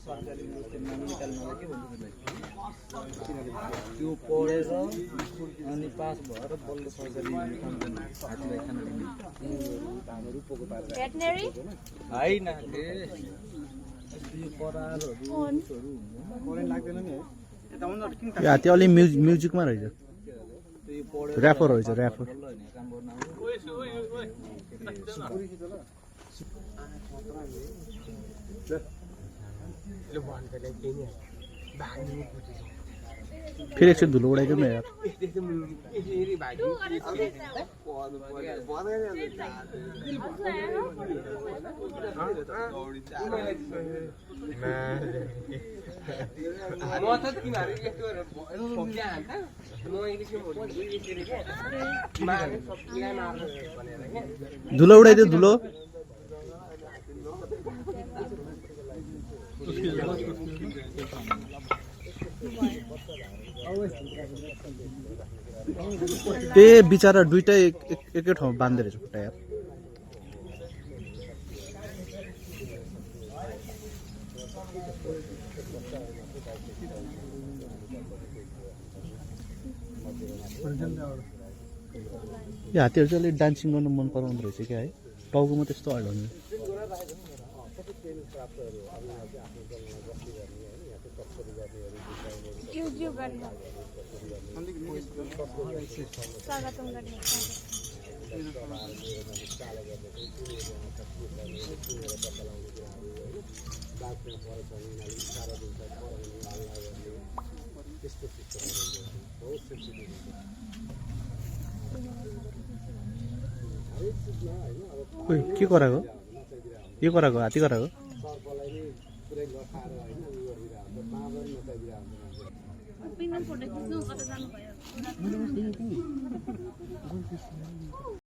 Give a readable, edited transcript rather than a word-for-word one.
सरकारी स्टेटमा निकाल्नलाई के भन्नु त्यो पढेर अनि पास भएर बल्ल सरकारी काम गर्ने हातीलाई खाना दिने भेटनेरी होइन यो परालहरू करेन्ट लाग्दैन नि है हाती अलि म्युजिकमा रहेछ ऱ्यापर रहेछ ऱ्यापर फेरि एकछिन धुलो उडाइदिउँ न यार धुलो उडाइदियो धुलो ए बिचारा दुईटै एकै ठाउँमा बाँध्दै रहेछ खुट्टा यार यो हात्तीहरू चाहिँ अलिक डान्सिङ गर्नु मन पराउँदो रहेछ क्या है टाउकोमा त्यस्तो हल्लाउने स्वागतम गर्ने के कराएको के कराएको हात्ती कराएको फोटो खिच्नु कता जानु भयो